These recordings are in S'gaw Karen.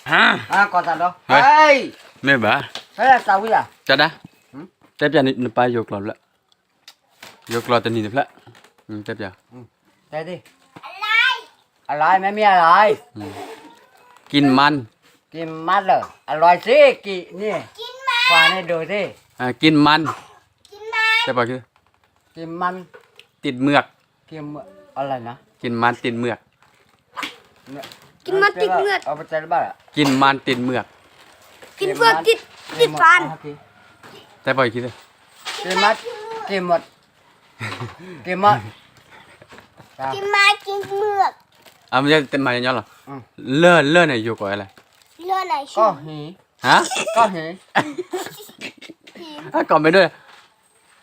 ဟါ, ကီၢ်သးဒီ, ဟဲ, မ့ၢ်ဘၣ်, ဟဲသးဝံၣ်ဧါ, တၢ်ဒၣ်, တဲပျးနပၢ်ယိၤကျိာ်တဖျၢၣ်, ယိၤကျိာ်တနံၤတဖျၢၣ်, တဲပျး, တဲသ့, အလိုက်, မ့မ့ၢ်အလိုက်, กินมัน, กินมันเหรอ, อร่อยสิ กินนี่, กินมัน, กว่านี่ดูสิ, กินมัน, กินมัน, กินมัน, ติดเหมือก, กินมันติดเหมือก, กินมันติดเหมือก, เอาไปใส่บ้านอ่ะ, กินมันติดเหมือก, กินเมือกติด, ติดฟัน, တဲပှၤခံသ့, กินมัน, กินหมด, กินหมด, กินมันกินเมือก, အမ့ၢ်တဲမၤညီလီၤ, လၢၢ်လၢၢ်န့ၣ်ယိၤကိးလဲၣ်, လၢၢ်န့ၣ်, ဟါ, ကီၢ်ဟ့ၣ်, ကီၢ်မ့ၢ်ဒိၣ်,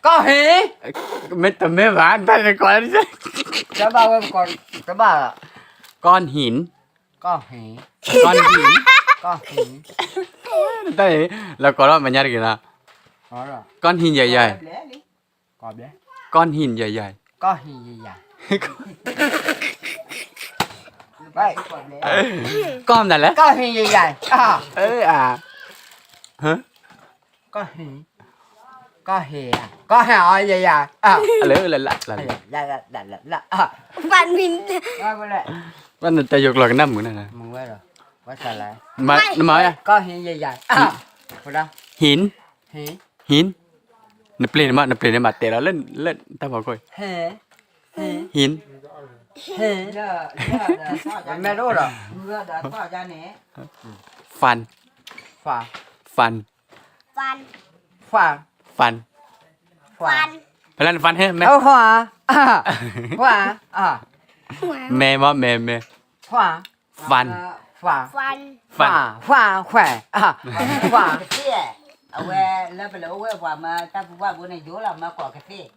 ကီၢ်ဟ့ၣ်, မ့ၢ်တမ့ၢ်ဘၣ်, တၢ်န့ၣ်ကိး, တဘၣ်ဝဲ, တဘၣ်, ก้อนหิน, ก้อนหิน, ก้อนหิน, ก้อนหิน, တၢ်န့ၣ်, လၢကိးလီၤမဲာ်ညါတဂ့ၤလီၤ, ก้อนหินใหญ่ๆ, ก้อนหินใหญ่ๆ, ก้อนหินใหญ่ๆ, ก้อนหินใหญ่ๆ, ก้อนหินใหญ่ๆ, ก้อนหินใหญ่ๆ, ก้อนหิน, ก้อนหินใหญ่ๆ, လၢလၢလၢလၢ, ฟันบิน, ဘၣ်နတၢ်ယိၤကျိာ်ကနၣ်မုာ်န့ၣ်, နမၤ, ก้อนหินใหญ่ๆ, หิน, หิน, နပျ့ၤန့ၣ်မး, နပျ့ၤန့ၣ်မး တဲလီၤလၢတၢ်ဖီခိၣ်, หิน, မဲာ်တအိၣ်ဒီး, ฟัน, ฟัน, ฟัน, ฟัน, ฟัน, ฟัน, ဖဲလၢန ฟัน ဟဲမဲာ်, ဟါ, ဟါ, မဲာ်မး မဲာ် မဲာ်, ฟัน, ฟัน, ฟัน, ฟัน, ฟัน, ฟัน, ကသ့ၣ်, အဝဲလၢပလဲၤအိၣ်ဝဲပှၤမၤတၢ်ပူၤဘၣ်ဘိန့ၣ် ယိၤလီၤမၤကိးကသ့ၣ်,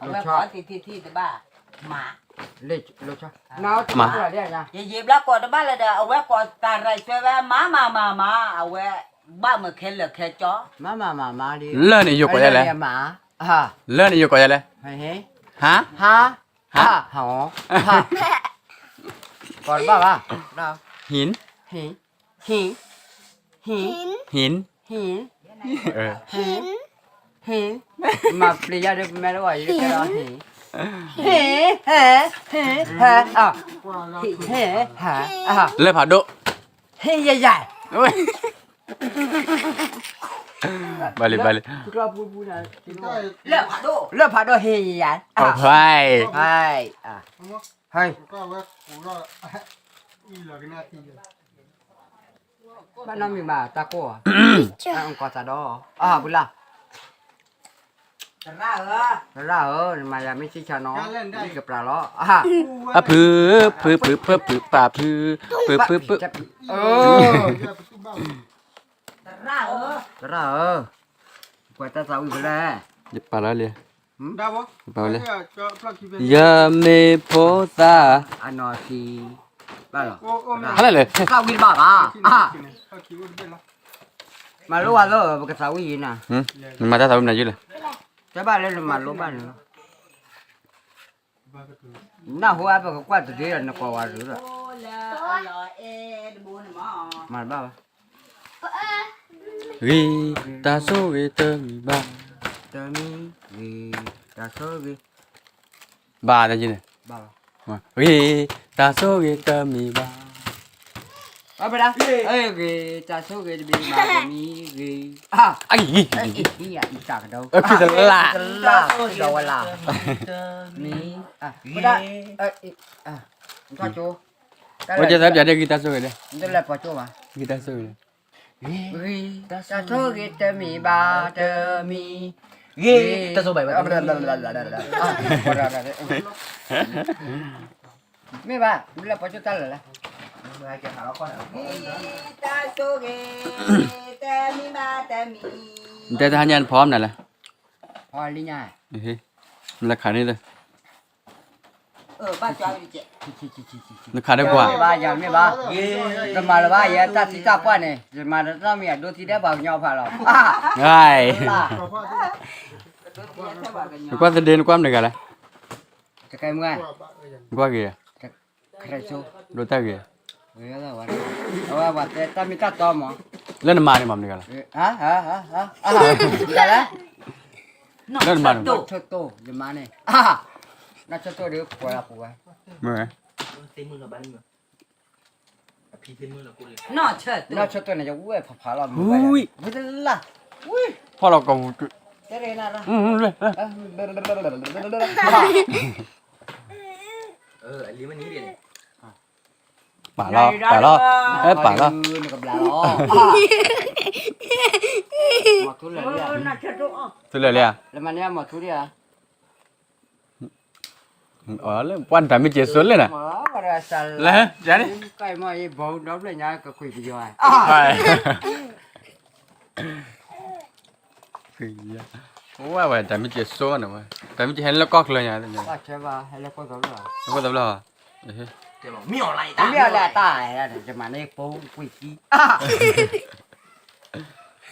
အဝဲကိးတထံၣ်တဘၣ်, မၤ, မၤ, ယယံာ်ဘျီကိးတဘၣ်လၢၤဒီး အဝဲကိးတၢ်ရဲၣ်ဆွဲဝဲ မၤမၤမၤမၤ အဝဲ ဘၣ်မၢခဲလၢာ်ခဲကၠီ, မၤမၤမၤမၤလံ, လၢၢ်န့ၣ်ယိၤကိးယၤလဲၣ်, လၢၢ်န့ၣ်ယိၤကိးယၤလဲၣ်, ဟါ, ဟါ, ဟါ, ဟါ, ကိးတဘၣ်ဘၣ်, ဟ့ၣ်, ဟ့ၣ်, ဟ့ၣ်, ဟ့ၣ်, ဟ့ၣ်, ဟ့ၣ်, ဟ့ၣ်, မၤပျံၤယၤဒီး ပမဲာ်တဝီၤယံၤကဲဒီး ဟ့ၣ်, ဟ့ၣ်, ဟဲ, ဟ့ၣ်, ဟဲ, ဟ့ၣ်, ဟဲ, လၢၢ်ဖးဒိၣ်, ဟ့ၣ်ယဲၢ်ယဲၢ်, ဘၣ်လံ ဘၣ်လံ, လၢၢ်ဖးဒိၣ် ဟ့ၣ်ယဲၢ်ယဲၢ်, ဟဲ, ဟဲ, ဘၣ်နီတမံၤဘၣ် တၢ်ကိၢ်ဧါ, ကီၢ်သးဒီ, အၢ် ပူၤလၢ်, သရၣ်ဧၢ, နမၤယၤမ့ၢ်ဆံၣ်ဆါနီၤ, ယကပြးလီၤ, အၢ်, အဖု, ဖု ဖု ဖု ဖု ပၢ်ဖု, ဖု ဖု ဖု, သရၣ်ဧၢ, ပှၤတၢ်သးဝံၣ်ဖဲလဲၣ်, ယပာ်လီၤလံ, ယပာ်ဝဲလဲၣ်, ယမ့ၢ်ဖိသၣ်, အနီၢ်ဆံ, ဘၣ်လီၤ, ဟဲလၢလဲၣ်, သးဝံၣ်တဘၣ်ဘၣ်, မၤလိဘၣ်လၢ ပကသးဝံၣ်ယံၤနၤ, နမၤတၢ်သးဝံၣ်မနုၤယုၢ်လဲၣ်, တဲဘၣ်လၢနမၤလိဘၣ်န့ၣ်လီၤ, နၢ်ဟူအါ ပကကွၢ်တဒ့ဒီး နကိးဝဲဒၣ်, မၤတဘၣ်ဘၣ်, ဂ့ၤ, တၢ်ဆိၣ်ဂ့ၤတမံၤဘၣ်, တမံၤ, ဂ့ၤ, တၢ်ဆိၣ်ဂ့ၤ, ဘၣ်တယုၢ်န့ၣ်, ဂ့ၤ, တၢ်ဆိၣ်ဂ့ၤတမံၤဘၣ်, ဂ့ၤ, တၢ်ဆိၣ်ဂ့ၤတမံၤဘၣ်, တမံၤ, ဂ့ၤ, အဂ့ၤ, တၢ်ကဒိ, တလၢ်, တလၢ်, တဝဲလၢ်, မံၤ, ဝဲကသးပျးဒ်ဂ့ၤတၢ်ဆိၣ်ဂ့ၤဒီး, ဂ့ၤတၢ်ဆိၣ်ဂ့ၤ, ဂ့ၤ, တၢ်ဆိၣ်ဂ့ၤတမံၤဘၣ်, တမံၤ, ဂ့ၤ, တၢ်ဆိၣ်ဂ့ၤဘၣ်, မ့ၢ်ဘၣ်, မ့ၢ်လၢပှၤကၠိတၢ်လၢာ်လဲၣ်, ဂ့ၤတၢ်ဆိၣ်ဂ့ၤ, တမံၤဘၣ်တမံၤ, တဲတဟါညါနဖီမနုၤလဲၣ်, ဖီလံညါ, မ့ၢ်လၢခးန့ၣ်လၢ နခးဒီးကွၢ်, မ့ၢ်ဘၣ်, ယမ့ၢ်ဘၣ်, တမၤလၢၤဘၣ် ယတၢ်သံတၢ်ပှၢ်န့ၣ် ယမၤတၢ်မံၤအဒိသံဒဲးပှၤကညီဖးလီၤ, နကွၢ်သဒ့ နကွၢ်မနုၤဂၤလဲၣ်, နကွၢ်ဂ့ၤ, ဒိတၢ်ဂ့ၤ, အဝဲပှၤတဲတၢ်မ့ၢ်တၢ်တီမး, လၢနမၤန့ၣ်မးမနုၤဂၤလီၤ, တၢ်လဲၣ်, လၢနမၤန့ၣ်, နီၢ်ဆၢတိၢ် ယမါန့ၣ်, နီၢ်ဆၢတိၢ်ဒီးပှၤလၢပူၤဝဲ, မ့ၢ်ဝဲ, နီၢ်ဆၢတိၢ်န့ၣ် ယဝဲဖးဖးလီၤမုၢ်ဝဲ, ဝံၤတလၢ်, ဖီၣ်လီၤကီၢ်ပူၤ, တဲရနၤလီၤ, ပာ်လီၤ ပာ်လီၤ, အဲ ပာ်လီၤ, နကဘျါလီၤ, မၤထူလၢာ်လံ, ထူလၢာ်လံဧါ, လၢမၤန့ၢ်မၤထူလံဧါ, လၢပှၤတၢ်မ့ၢ်စဲးစိလၢနၤ, လၢ, ကဲန့ၣ်, ကဲမ့ၢ်အံၤဘီဒီဖျၢၣ်ညါကကွံာ်ပယီၤ, ဝဲဝဲတၢ်မ့ၢ်စဲးစိန့ၣ်ဝဲ, တၢ်မ့ၢ်စဲးဟဲလၢကီၢ်ချၢညါ, ဟဲလၢကီၢ်သဘျီ, ကီၢ်သဘျီ, မ့ၢ်အီၤလၢအတၢ်, ယမၤန့ၢ်ပိာ်ကွံာ်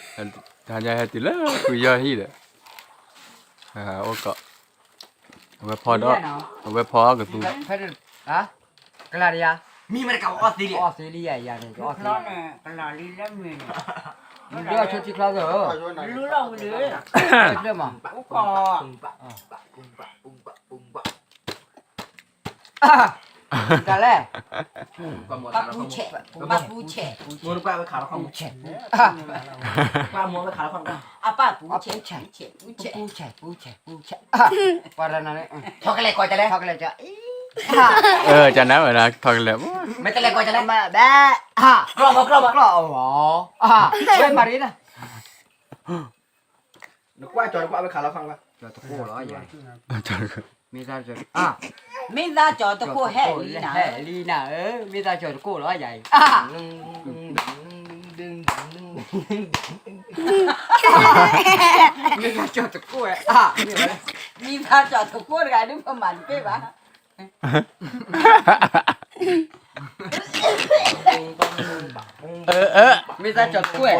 ခံ တဟါညါဟဲတုၤလၢကွံာ်ယီၤဟံၣ်ဒီး, အိၣ်ကီး, အဝဲဖီဒီး, အဝဲဖီအီၣ်ကသူ, ကလၤဒယါ, မ့ၢ်မတကးအီၣ်သ့လံ, အီၣ်သ့လံယၤယၤန့ၣ်, ကလၤလံလၢမ့ၢ်န့ၣ်, ဒ်အီၣ်ဆိထံချီသၢ, လူလီၤဝံၤလံ, အိၣ်ကီး တၢ်လဲၣ်, ပူဆဲး, ပူဆဲး, ပူဆဲး, ပူဆဲး, အပၢ်ပူဆဲး, ပူဆဲး, ပူဆဲး, ပူဆဲး, ပှၤတနီၤန့ၣ်, ထီကလဲၤကီးတလဲ, ထီကလဲၤကီး, ကနၣ်ဝဲဒၣ်ထီကလဲၤ, မ့ၢ်တလဲၤကီးတလဲ, ဘဲ, ကျီၢ်မီကျီၢ်မီ, ကျီၢ်အီၤ, ဝဲမၤရံနၤ, နကွၢ်ကၠီၤတကွၢ်ဝဲခးလီၤခီၣ်, ကၠီၤတကိၢ်လီၤယၤ, မ့ၢ်သးကၠီၤတကိၢ်ဟဲလံနၤ, ဟဲလံနၤဧၢ, မ့ၢ်သးကၠီၤတကိၢ်လီၤယၤအံၤ, မ့ၢ်သးကၠီၤတကိၢ်ဝဲ, မ့ၢ်သးကၠီၤတကိၢ်တဂၤဒ်ပမၤတပ့ၢ်ဘၣ် မ့ၢ်သးကၠီၤတကိၢ်, မ့ၢ်သးကၠီၤတကိၢ်,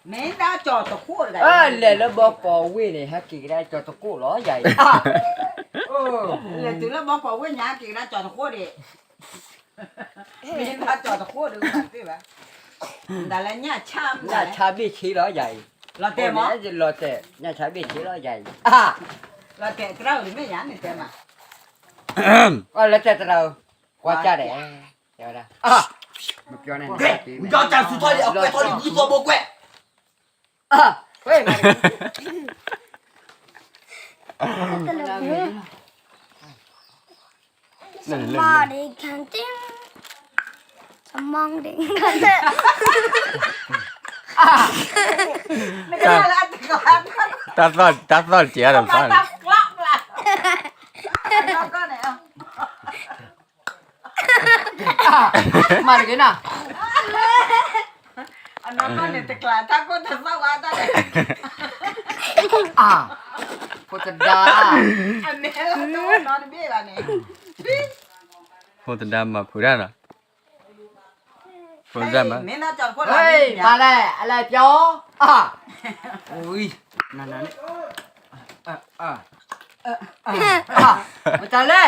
မ့ၢ်သးကၠီၤတကိၢ်, လဲၤလၢဘီကီၢ်ဝ့ၢ်န့ၣ် ဟဲက့ၤကဒါကၠီၤတကိၢ်လီၤယၤအံၤ, လဲၤတုၤလၢဘီကီၢ်ဝ့ၢ်ညါ ဟဲက့ၤကဒါကၠီၤတကိၢ်ဒံး မ့ၢ်ဘၣ်ကၠီၤတကိၢ်ဒီး မၤတပ့ၢ်ဘၣ်, မ့ၢ်ဒၣ်လၢညၣ်ဆါ, ညၣ်ဆါဘ့ၣ်ဆ့လီၤယၤအံၤ, လီၤတဲာ်မး, လီၤတဲာ်, ညၣ်ဆါဘ့ၣ်ဆ့လီၤယၤအံၤ, လီၤတဲာ်တရၢ်ဧိၤ မ့ၢ်ယၤန့ၣ်တဲမး, လီၤတဲာ်တရၢ်ဧိၤ, ကွၢ်ကၢ်ဒဲး, တဲဝဲဒၣ်, မပြောနဲ့, ကွဲး, ကွဲးထီၣ်လံ ဘုသီဘိကွဲး, ကွဲး, မၤဒံးခံတ့ၢ်, မၤဒံးခံတ့ၢ်, တၢ်သီၣ်တစဲးဒီး, မၤတက့ၤနၤ, အနီၢ်ကီၢ်န့ၣ်တကျး တၢ်ကိၢ်တသီၣ်ဝဲတၢ်န့ၣ်, ဖိတဒါ, အမ့ၢ်လီၤတအိၣ်နီတဘ့ၣ်ဘၣ်န့ၣ်, ဖိတဒါမၤဖုးတၢ်နီၤ, ဖိတဒါမၤ, မ့ၢ်သးကၠီၤတကိၢ်လီၤ, မၤလဲၣ် အလဲၤပျီ, အံၤ, နနန့ၣ်, မတၤလဲၣ်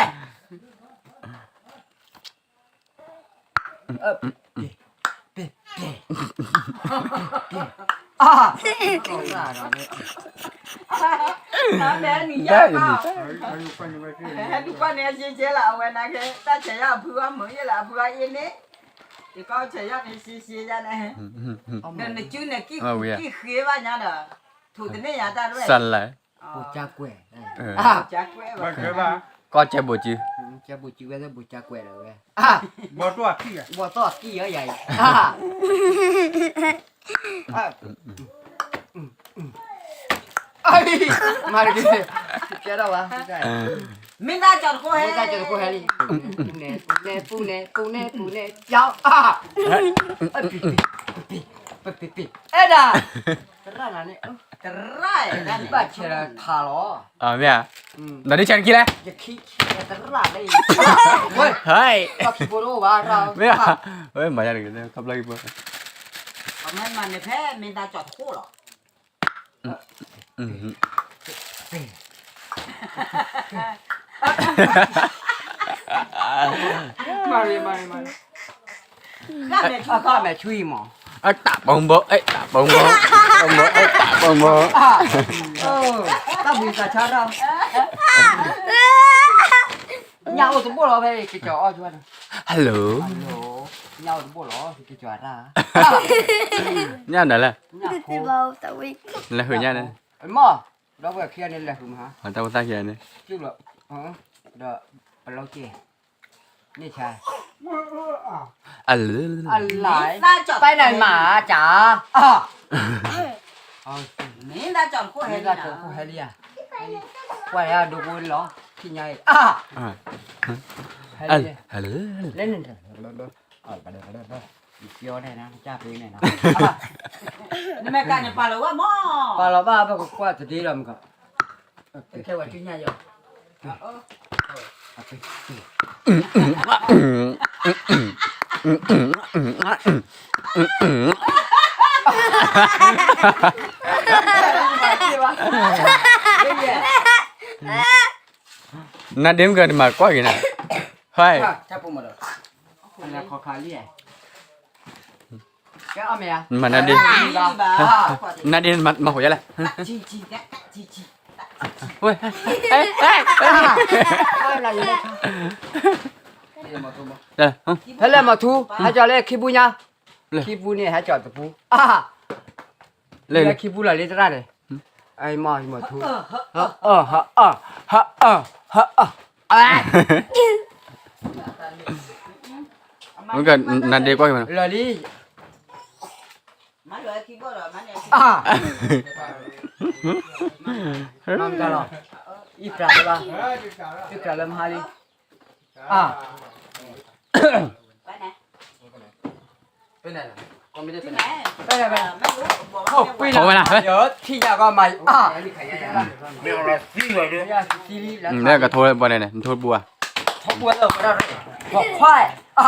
နမ့ၢ်နံၤယါဘၣ်, ဟဲဒုးကွၢ်န့ၣ် ရှဲရှဲလီၤ အဝဲနာ်က့ တၢ်ဆဲးယါအဖုအမုာ်ယဲလၢအဖုအအ့န့ၣ်, ယကီၢ်ဆဲးယါန့ၣ် ရှဲရှဲယါန့ၣ်, နနစုန့ၣ် ကံၣ်ဃ့ဘၣ်ညါဒီး, ထိၣ်တန့ၢ်ယါတၢ်ရဲၣ်, ဘိၣ်ကၠါကွဲး, ကီၢ်ကၠဲဘိၣ်စု, ကၠဲဘိၣ်စုဝဲ ဘိၣ်ကၠါကွဲးဒီးဝဲ, ဘီၣ်တီၢ်အကံၣ်, ဘီၣ်တီၢ်အကံၣ်အီၤယၤအံၤ, မၤတက့ၤ, ကဲထီၣ်ဝဲ, မ့ၢ်သးကၠီၤတကိၢ်ဟဲ, မ့ၢ်သးကၠီၤတကိၢ်ဟဲလံ, ပူၤန့ၣ်, ပူၤန့ၣ်, ပူၤန့ၣ်, ပူၤန့ၣ်, ပျီ, အဲဒၣ်, တရၣ်နၤန့ၣ်, တရၣ်, ဘၣ်ဆဲးလီၤခးလီၤ, မ့ၢ်ဧါ, ဒီးဒ်ဆဲးတခံလဲၣ်, ယခံ, တရၣ်လၢ, ဝဲ, ဟဲ, မ့ၢ်ဧါ, ဝဲမၤယါတဂ့ၤ, ခီဖျိကံဖိ, မ့ၢ်မၤန့ၣ်ဖဲမ့ၢ်သးကၠီၤတကိၢ်လီၤ. အ မၤရံ မၤရံ မၤရံ အခီၣ်မဲာ်ဆွံမး, အတၢ်ပီဘိ အဲ တၢ်ပီဘိ, ပီဘိ အဲ တၢ်ပီဘိ, တၢ်ဘှံးတၢ်ဆါထီၣ်, ညၣ်အိၣ်တဘိလီၤဖဲ ကစီၤအီၣ်, hello, ညၣ်အိၣ်တဘိလီၤ ကစီၤတၢ်, ညၣ်နၤလဲၣ်, လဲၤဟုၣ်ညၣ်န့ၣ်, မ့ၢ် ဒီပုၢ်ဝဲၢ်ခံဂၤန့ၣ်လဲၤဃုာ်မး, တၢ်အိၣ်သးခံဂၤန့ၣ်, ဒီးပလီက့ၤ, န့ၣ်ဆါ, အလၢ, အလၢ, ပၢ်နၤမၤကၢ်, မ့ၢ်သးကၠီၤခိၣ်ဟဲလံဧါ, ကွၢ်ယၤဒိကိလီၤ, ခံညါအံၤ, အလၢ, လဲၣ်န့ၣ် ယတဲန့ၣ် ကၢ်ဖဲန့ၣ်နီၤ, နမ့ၢ်ကၢ်န့ၣ်ပာ်လီၤဝဲမး, ပာ်လီၤဘၣ် ပကကွၢ်တဒ့ဒီးမကီး, ခဲဝဲတညၣ်ယီၤ, နဒ့မုၣ်ကဒမၤကွၢ်က့ၤနၤ, ဟဲ, မၤနဒ့, နဒ့မၤဟိးယလဲၣ်, ဝဲ, ဟဲလဲၣ်မၤထူ, ဟဲကၠီၤလၢခံပူညါ, ခံပူန့ၣ် ဟဲကၠီၤတပူ, လၢခံပူလီၤလံတရၣ်န့ၣ်, အမၤထူ, ဟးအီၣ်, ဟးအီၣ်, ဟးအီၣ်, ဟးအီၣ်, နဒ့ကွၢ်က့ၤမး, လီၤလံ, မၤလီၤ, အံၣ်ပြးလၢဘၣ်, အံၣ်ပြးလၢမဟါလံ, အါ, ထီဝဲနၤ, ထံၣ်ညါကီးမၤ, အါ, မ့ၢ်ကထိဝဲပှၤန့ၣ် နထိတပူၤဘၣ်, ထိပူၤလၢဝဲဒၣ်, ခွါ, အါ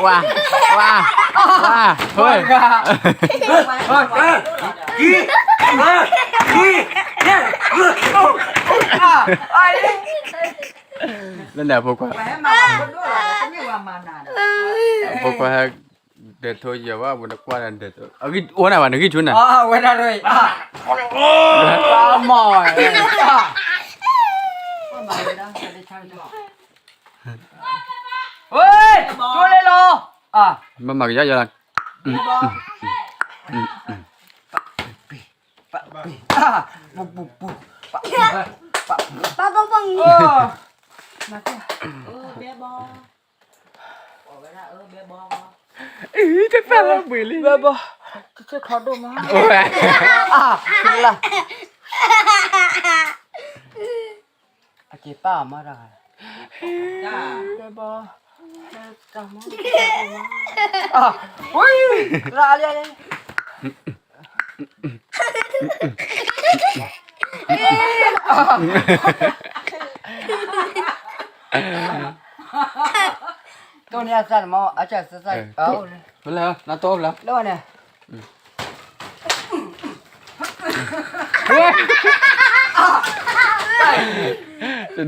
ဝါ, ဝါ, ဝါ, ဟိ, လၢန့ၣ်အဖိခွါ, အဖိခွါဟဲ, ဒဲးထိယဲၤဝဲ ဝဲနကွၢ်နၤဒဲးထိ, အဂံၢ်အိၣ်နၤဘၣ် နဂံၢ်ဆူနၤ, ဝဲဒၣ်ရၢ, မၤ, ဝဲ, ကၠိလဲလီၤ, မၤမၤကယီယီလီၤ, ပူၤပူၤပူၤ, ပပူၤပူၤ, ပပူၤပူၤ, ပပူၤပူၤ, အံၤ တသၣ်လၢဘှံးလံ, ဘဲဘီ, ကခီဒိၣ်မး, အါ, လၢ, အက့ၤပၢ်အမါတဂၤ, ဘဲဘီ, အါ, ဝံ, လၢလၢလၢ တိၢ်န့ၢ်အသၣ်န့ၣ်မ့ၢ် အစၢ်စၢ်စၢ်, လၢဝဲန့ၣ်, လၢဝဲန့ၣ်,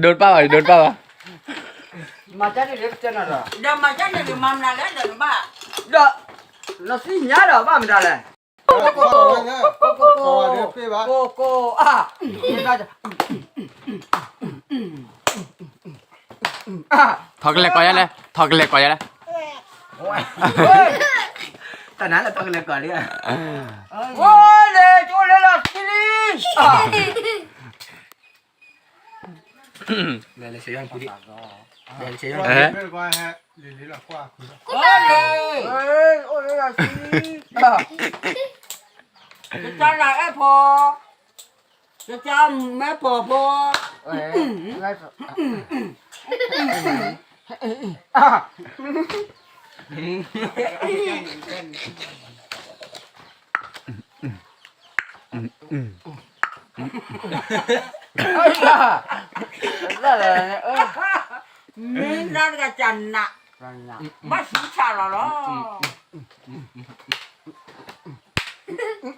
ဒိတပၢ်ဘၣ်, ဒိတပၢ်ဘၣ်, မၤကၢ်န့ၣ်လၢကတဲနၤဒီး, ဒီးမၤကၢ်န့ၣ်လၢမၤမနုၤလဲၣ်ဒီးနဘၣ်, ဒီး, နသ့ၣ်ညါဒီးဘၣ်မတၤလဲၣ် ကိၢ်ကိၢ်, ကိၢ်ကိၢ်, ကိၢ်ကိၢ်, အါ, ထီၣ်ကလဲၤကိးယါလဲၣ်, ထီၣ်ကလဲၤကိးယါလဲၣ်, တၢ်နါလၢထီၣ်ကလဲၤကိးလံ, ဝဲလဲၤကၠိလဲၤလီၤထံလံ, လဲၤလဲၤဆဲးယွၤပူၤလံ, လဲၤဆဲးယွၤပူၤလံ, အိၣ်လၢလီၤထံလံ, ကစၢ်နၤအဲၣ်ဖိ, ကစၢ်မဲၢ်ဖိဖိ, မ့ၢ်နၤတဂၤကနး, ဘၣ်ဆူးဆးလီၤလီၤ. က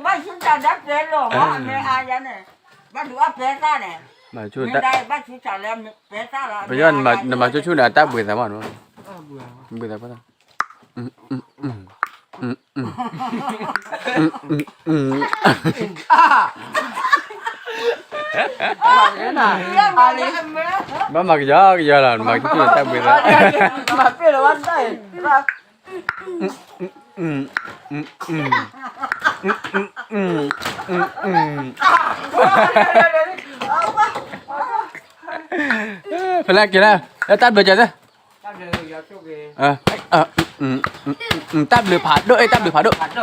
ဘၣ်ဆူၣ်တၢ်ဒၣ်ပဲလီၤမး အမဲအါယၤန့ၣ်, ဘၣ်ဒုးအပဲသၣ်န့ၣ်, မ့ၢ်ဒၣ်ဘၣ်ဆူၣ်တၢ်လၢပဲသၣ်လီၤ, ပယီၤနမၤဆိဆိန့ၣ် အတၢ်ဘှံးသးမး, ဘှံးသးပှၢ်သး, ဘၣ်မၤကယီကယီလီၤ နမၤဆိဆိန့ၣ် တၢ်ဘှံးသး, မၤပ့ၢ်လီၤဝဲတၢ်အံၤ ဖဲလၢက့ၤလၢ လၢတၢ်ဘျုးကဲသ့, တၢ်ဘျုးဖးဒိၣ်အ့ၣ် တၢ်ဘျုးဖးဒိၣ်,